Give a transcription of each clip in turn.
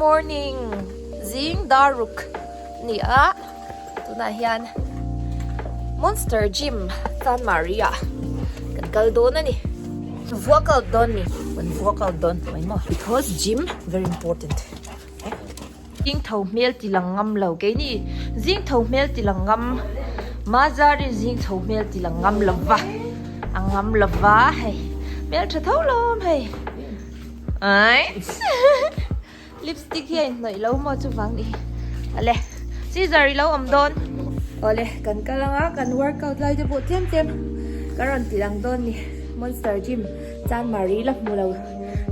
morning zing daruk ni a tunah hian monster gym Chanmari ah kan kal dawn a ni workout dawn ni kan workout dawn mai maw because gym very important zing tho hmel ti lang ngam lo keini zing tho hmel ti lang ngam Mazari zing tho hmel ti lang ngam lova a ngam lova hei hmel tha tho lawm hei. Ai lipstick hi a inhnawih lo maw chuvang ni ale Caesar i lo awm dawn awle kan kal anga kan workout lai te pawh tlem tlem ka rawn ti lang dawn ni monster gym Chanmari la hmu lo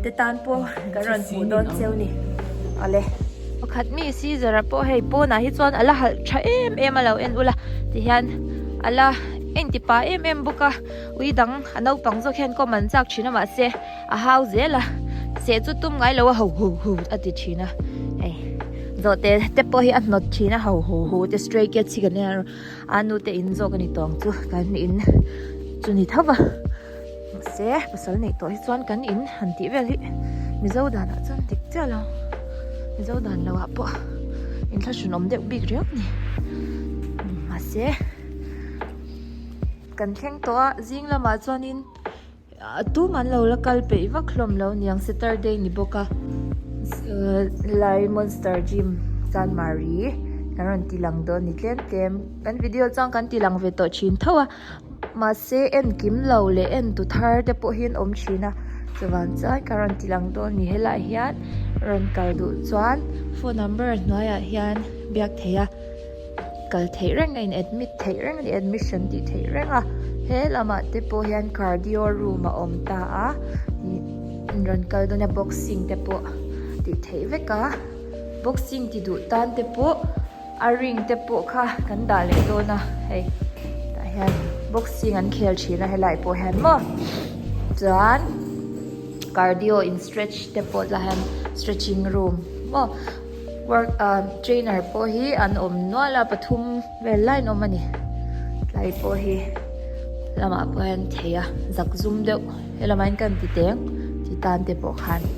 te tan pawh kan rawn hmuh dawn cheu ni awle pakhat mi Caesar a pawh hei pawnah hi chuan ala halh tha em em a lo en ula tihian ala engti pa em em bawk a ui dang a naupang zawk hian kawm an chak thin a mahse A hau zel a, seh chu tum ngai lo a ho ho ho a ti thin a, hei zawhte te pawh hi a hnawt thin a ho ho ho te stray cats hi kan en a, a nu te in zawk a ni tawng chu kan in chu ni tho va, mahse pasal neih tawh hi chuan kan in han tih vel hi mizo danah chuan dik chiah lo, mizo dan lo ah pawh inthlahrun awm deuh bik riau a ni, mahse kan thleng tawh a zing lamah chuanin. Tum an lo la kal peih vak hlawm lo niang Saturday ni bawk a lai monster gym Chanmari kan rawn ti lang dawn ni tlem tlem kan video chuan kan ti lang ve tawh thin tho a mahse en kim lo leh en tu thar te pawh hi an awm thin a chuvang chuan ka rawn ti lang dawn ni helaiah hian rawn kal duh chuan phone number hnuaiah hian biak theih a. Kal theih reng a in admit theih reng a ni admission tih theih reng a he lamah te pawh hian cardio room a awm ta a ih rawn kal dawn a boxing te pawh tih theih vek a boxing ti duh tan te pawh a ring te pawh kha kan dah leh dawn a hei tah hian boxing an khel thin a helai pawh hian maw chuan cardio in stretch te pawh tah hian stretching room maw. Work ah trainer pawh hi an awm nual a pathum vel lai an awm a ni tlai pawh hi lamah pawh hian thei a zak zum deuh helamah hian kan ti teng ti tan te pawh khan.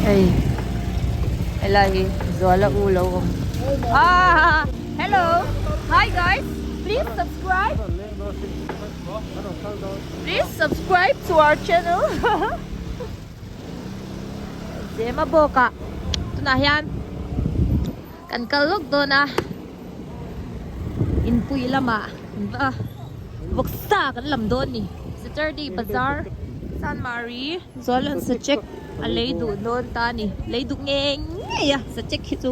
Hei helai hi Zuala u lo awm ah hello hi guys please subscribe Please subscribe to our channel Zema bawk ah tunah hian kan kal lawk dawn a inpui lamah va vawksa kan lam dawn ni Saturday bazar Chanmari Zualan sachek a lei duh dawn ta a ni lei duh ngei ngei a sachek hi chu.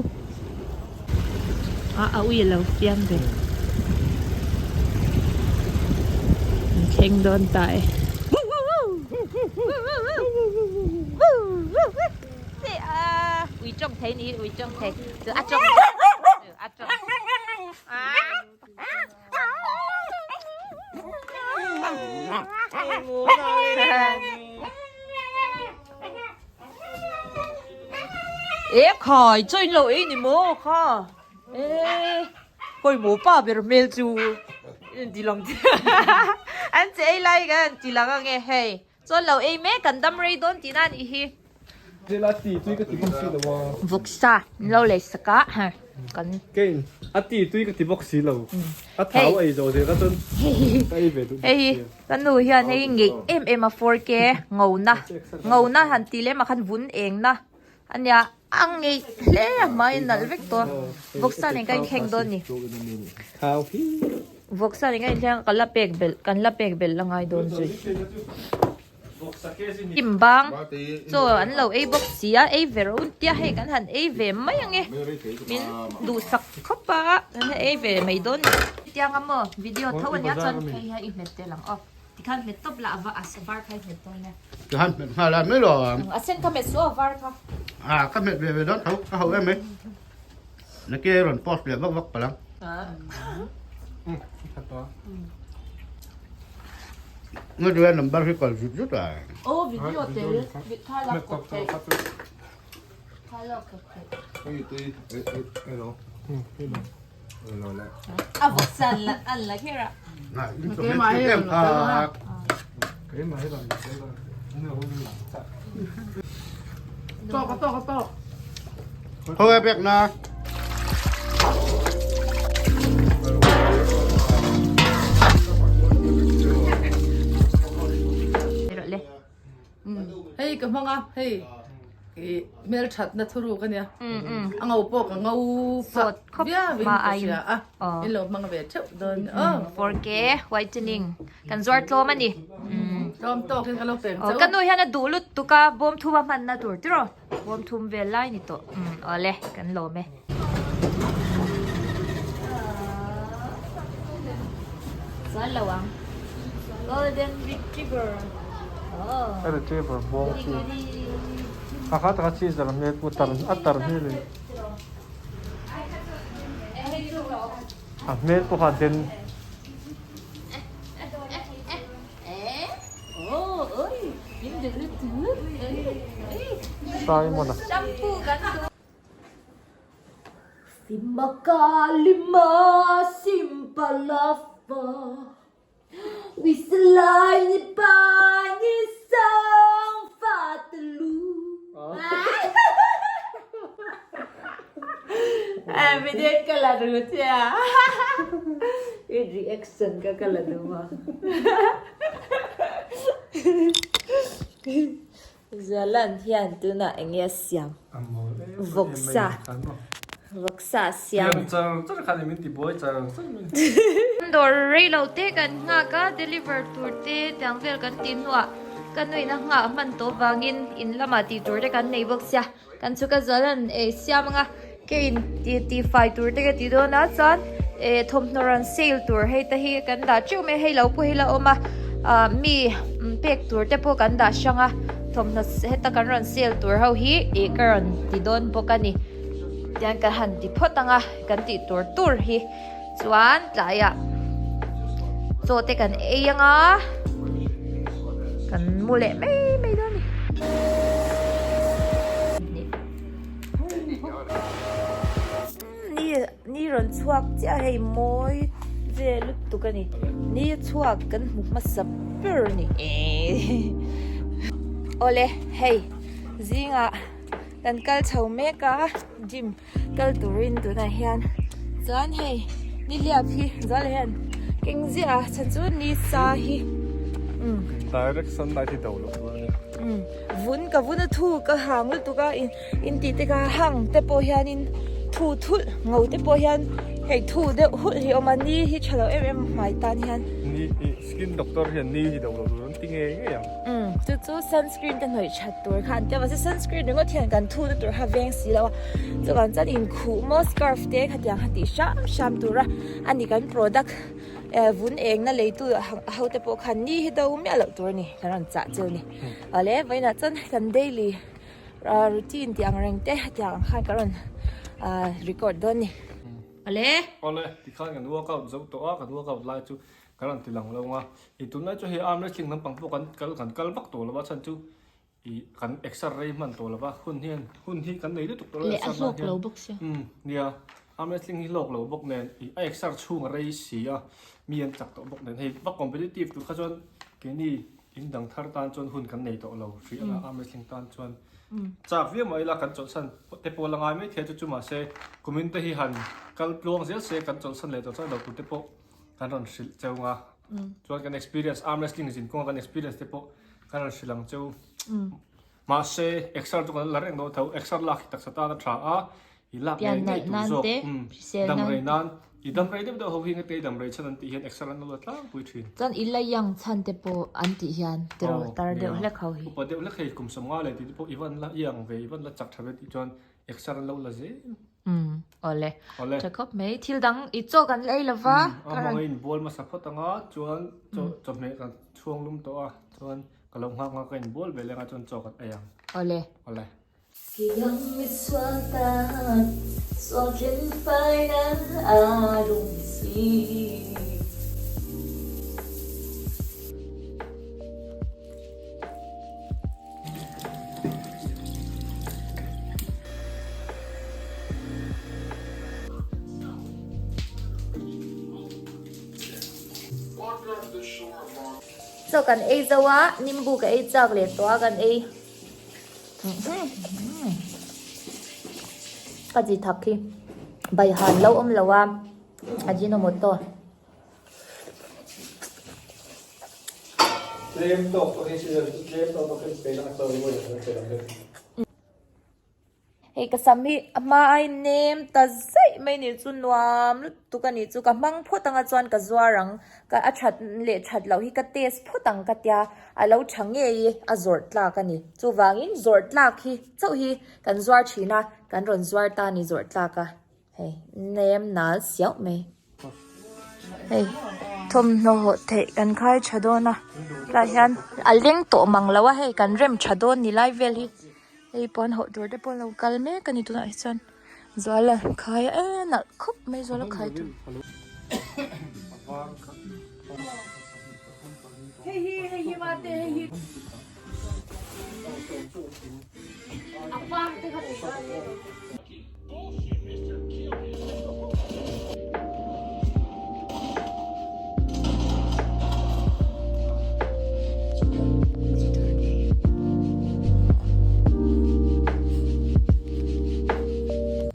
A a ui a lo fiam ve. An thleng dawn ta e. Ui tawng thei ni ui tawng thei. Chu a tawng a tawng. E khai cho in lo ei ni maw kha e koi maw pa ber hmel chu in ti lang an che ei lai kan ti lang ange hei chuan lo ei mek kan dam rei dawn tihna a nih hi. Lela ti tui ka ti bawk si lo a. Vawksa min lo lei sak a ha kan. Kein a ti tui ka ti bawk si lo a thau ei zawh zel kha chuan ka ei ve duh bawk si. Hei ka nu hian hei ngeih em em a 4K ngona ngona han ti lem ah khan vun eng na ania a ngeih hle a hmai a nalh vek tawh a vawksa nen ka inthleng dawn ni. Vawksa nen ka inthleng a ka la pek belh kan la pek belh la ngai dawn zui. Kim bang chaw an lo ei bawk si a ei ve rawh un tia hei kan han ei ve mai ange min duhsak khawp a kan han ei ve mai dawn ni. Tiang a maw video tho ania chuan phei hian i hmet tel ang aw. Tikhan hmet tawp la a var kha i hmet dawn nia. Tikhan hmet nghal a mai lo ang. A sen kha hmet suh a var kha. A ka hmet ve ve dawn tho ka ho em mai. Nake rawn post leh vak vak palh ang. Nga duai number hi kal zut zut a. Aw video tel thlalak kawp theih. Thlalak kawp theih. Ei tui ei ei ei lo. Ei lo. Ei lo le. A vawk san la an la kher a. Na in chu me em kha. Keimah hi rawn tel lo. Ne ho ni cha. Tawk a tawk a tawk. Khawi pek na. Hei ka hmang a, hei i hmelthatna thuruk a nia. A ngo pawh ka ngo phah viau in ka hria a, in lo hmang ve theuh dawn a. 4K whitening kan zuar tlawm a ni. Tlawm tawk in ka lo peng chauh. Ka nu hian a duh lutuk a, bawm thum a hmanna tur tiraw. Bawm thum vel lai ni tawh. Awle kan lawm e. Chuan lo ang. Golden Retriever. Oh. A retriever bawng chi. A kha taka cheese lam hmel pawh tar a tar hmel in. A hmel pawh kha den. Simon a. Shampoo kan duh. Simakalima simpalafa Wisalai ni pani sang fatlu Evident ka la ru chia I reaction ka ka la duh a Zalan hian tunah eng nge a siam? Vawksa. Vawksa a siam. Dawr rei lo te kan nghak a, deliver tur te tiang vel kan tih hnuah ka nuin a nghah hman tawh vangin in lamah tih tur te kan nei bawk sia. Kan chhuk a Zalan ei siam anga ke in ti fai tur te ka ti dawn a chuan eh thawmhnaw rawn sale tur hei te hi kan dah teuh mai a hei lo pawh hi la awm a ah mi pek tur te pawh kan dah hrang a thawmhnaw heta kan rawn sale tur ho hi ih ka rawn ti dawn bawk a ni tiang ka han ti phawt ang a kan tih tur tur hi chuan tlaiah chaw te kan ei ang a kan mu leh mai mai dawn a ni. Ni ni rawn chhuak chiah hei mawi ve lutuk a ni ni chhuak kan hmu hmasa ber a ni awle hei zingah kan kal chho mek a gym kal turin tunah hian chuan hei nihliap hi zuala hian keng ziah a chhan chu ni sa hi Direct sunlight hi do loh tur a ni. Vun ka vun a thu ka hang lutuk a in tih te kha hang te pawh hianin thu thulh ngo te pawh hian hei thu deuh hulh hi a awm a ni hi tha lo em em hmai tan hian. Ni i skin doctor hian ni hi do loh tur an ti ngei ngei ang. Umm chu chu sunscreen te hnawih that tur kha an ti a mahse sunscreen ringawt hian kan thu na tur kha veng si lo a chuvang chuan inkhuh maw scarf te khatiang kha tih hram hram tur a ani kan product. Eh vun engna leitu ho te pawh khan ni hi do miah loh tur a ni kan rawn chah chu a ni awle vawiinah chuan kan daily routine tih ang reng te hetiang ang khan ka rawn record dawn a ni awle. Awle tikhan kan workout zo tawh a kan workout lai chu kan rawn ti lang lo ang a i tunlai chu hei arm wrestling lampang pawh kan kal kan kal vak tawh lo a chhan chu I kan exer rei hman tawh lova hun hian hun hi kan nei lutuk tawh lo Leh a hlawk lo bawk sia. Umm nia arm wrestling hi hlawk lo bawk nen i a exer chhung a rei si a mi an chak tawh bawk nen hei va competitive tur kha chuan keini in dang thar tan chuan hun kan nei tawh lo hrih a arm wrestling tan chuan chak viau mah ila kan chawlhsan te pawh la ngai mai thei a chu chu mahse kumin te hi han kal tluang zel se kan chawlhsan leh tawh chuan lo tur te pawh kan rawn hrilh cheu nga chuan kan experience arm wrestling zin kawnga kan experience te pawh kan rawn hrilh ang cheu mahse exer chu kan la reng dawn tho exer lak hi taksa tan a tha a i lak ngei ngei tur zawk dam rei nan i dam rei deuh deuh ho hi nge te i dam rei chhan an tih hian exer an lo la tlangpui thin chuan i la young chhan te pawh an tih hian tiraw tar deuh hlek ho hi upa deuh hlek hei kum 50 leh tih te pawh i van la young ve i van la chak tha ve tih chuan exer an lo la zel. Umm awle. Awle. Tha khawp mai. Thil dang i chaw kan la ei lova. Umm a hmanga in bual hmasa phawt anga chuan chaw chawhmeh kan chhum. chhuang lum tawh a, chuan ka lo nghak nghak a inbual ve leng a chuan chaw kan ei ang. Awle. Awle. Chaw kan ei zo a, nimbu ka ei chak leh tawh a kan ei. Ka chi thak khi baihan lo awm lo a, Ajinomoto. Tlem tawk tawk hi season chu tlem tawk tawk hi pe lang a chawi mawi ang pe lang deuh. Hei ka sam hi a hma ai nem ta zaih mai ni chu nuam lutuk a nih chu ka hmang phawt anga chuan ka zuar ang ka a that leh that loh hi ka test phawt ang ka tia a lo tha ngei a zawrh tlak a ni chuvangin zawrh tlak hi chauh hi kan zuar thin a kan rawn zuar ta a ni zawrh tlak a. Hei nem nal siauh mai. Hei thawmhnaw hawh theih kan khai tha dawn a tlaiah hian a leng tawh mang lo a hei kan rem tha dawn ni lai vel hi hei pawn hawh tur te pawh an lo kal mek a ni tunah hi chuan zuala khai a e nalh khawp mai zuala khai tur.